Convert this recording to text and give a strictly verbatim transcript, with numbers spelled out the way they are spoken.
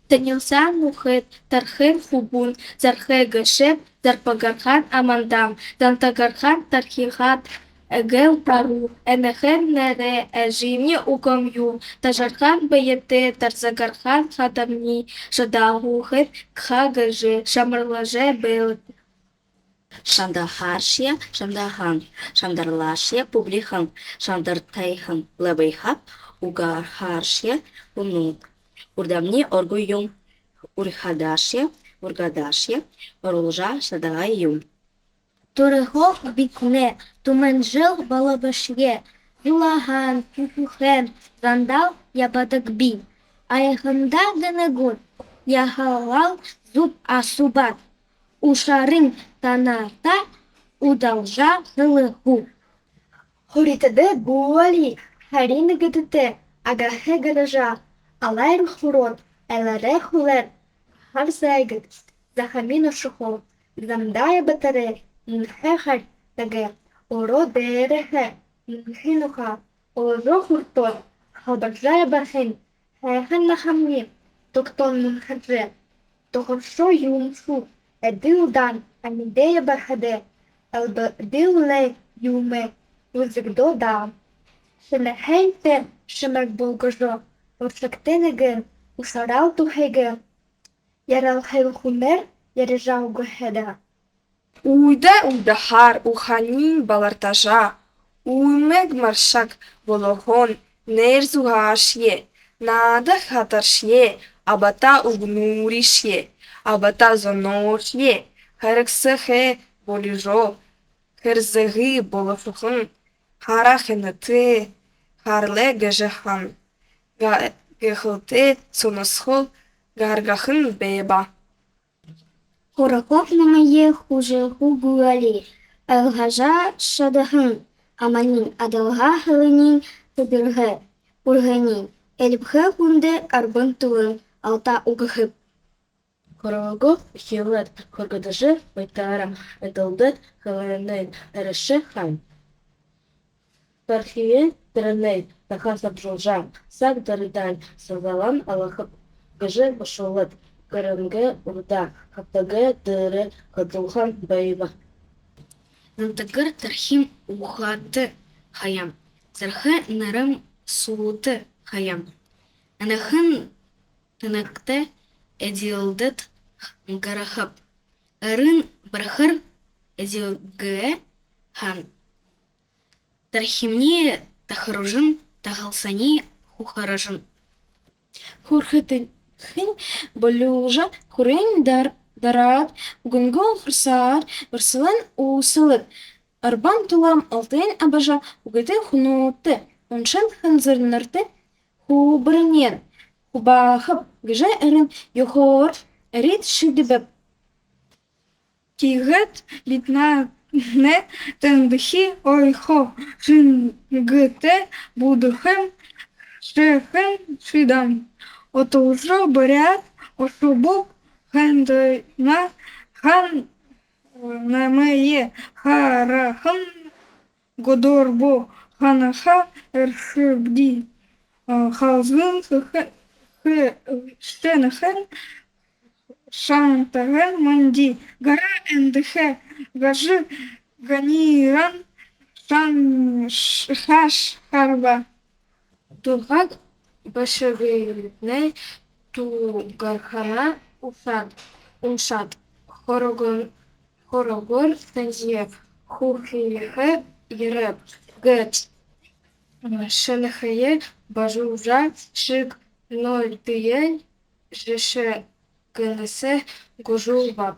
Танилсаһан нүхэд, тархин хүбүүн, зархы гээшэб, зарбагархан амандам, зантагархан тархиһаа эгээл таруу, энэхэн нэрэ эжымни үгэһэн юм, тажархан бэетэй, тарзагархан хадамни шадалгүйхэр ха гэжэ шамарлажа бэлэйб. Шандаһааршье шандаһан, шандарлаашье публихан, шандартайхан лабайхаб, угарһааршье хүнүүд. Урдамни оргой юм, урихадаашье, ургадаашье оруулжа шадагай юм. Түргөөр бидэнэй түмэн жэл болобошье, зулааһан, хүхюухэн зандал ябадагби. Аяһандаа гэнэ гү, яһала зүб асуубад, ушарынь танарта удалжа хэлэхүү. Хуритада гү али, хари нэгэдэтэ, агаһаа гаража, алай рухурод, элэрээ хүлеэр, хар зайгад, захамин ушарһаа, замдаа ябатараа, мүнхэ хар тээгээ, уруу дээрэһээ, мүнхын уһа, уужа хүртөө, халбаржа ябахань, һайхан наһамни тогтоон мүнхэржэ, тогшоо юумэшүү, эдэ удаан амиды ябахада, элбэг дээлэй юумэ үзэгдөө даа. Шэнэһээнтэй шэмэг болгожо, уршагтай нэгэн ушарал тухайгаа, яралхай хүнээр ярижа үгэһэн даа. Уйда уйдаһаар ухааниинь балартажа, уймаг маршаг болоһон нээрэ зугаашье, наада хатаршье, абатаа үгэнүүршье, абатаа зоноошье, харагсаха болижо, хэрзэгы болошоһон, хара хэнэтэй, харлаа гэжэ һанаа, га-, гайхалтай соносхол гаргаһан байба. Хурахаб намайе хүжэхэ гү али, айлгажа шадаһан аманиинь, адалга хэлэниинь, сэдьхэлэй үргэниинь, эльбэхэ хүндэ арбан түлэн алта үгэхэб. Хуралга хилээд, хургадажа байтараа, эдэлдэ хэлэнэй эрэшэ һаань, тархиин тэрэнэй таһа сабжуулжа, саг дарадань сагаалан алахаб гэжэ бошоод, гэрынгээ урда хабтагай дээрэ хадуурһан байба. Зантагар тархим уһатай һаяам, зархы нэрэмни сүлөөтэй һаяам, энэхэн тэнэгтэ эдеэлдэжэ гарахаб. Эрын бархар эдеэлгээ һаань, тархимни тахаржан, таһалсаниинь хүхэржэн. Хүрэхэдэнь болюулжа, хүрин дар-, дараад, үгэнгүй харсаад, барсалан үсэлээд, арбан түлэн алтаниинь абажа, үгытэй хүнүүдтэ, уншан ханзарнарта хүбэрэнь хубаахаб гэжэ эрын ёһоор эрид шиидэбэб. Тиигээд бидэнэй тэндэхи ойхо шэнгэтэй бүдүүн шэхэн шыдаан отолжо бариад ошобоб. Хандана хан намайе хараһан, годорбо ханаһаа эршэбди. Халзан хэхэ-, хэ-, шэнэхэн шантаган манди. Гара эндэхэ гажа ганиран шан-, ш-, хаш харба. Туһаг бэшэгынь тугарһанаа уншаад, уншаад, хорогон-, хорогоор тэндэһээ хүхиһэн ерээб гээд, шэнэхэеэ бажуужа, шэг нёлтыень жэшээнһээ гушуулбаб.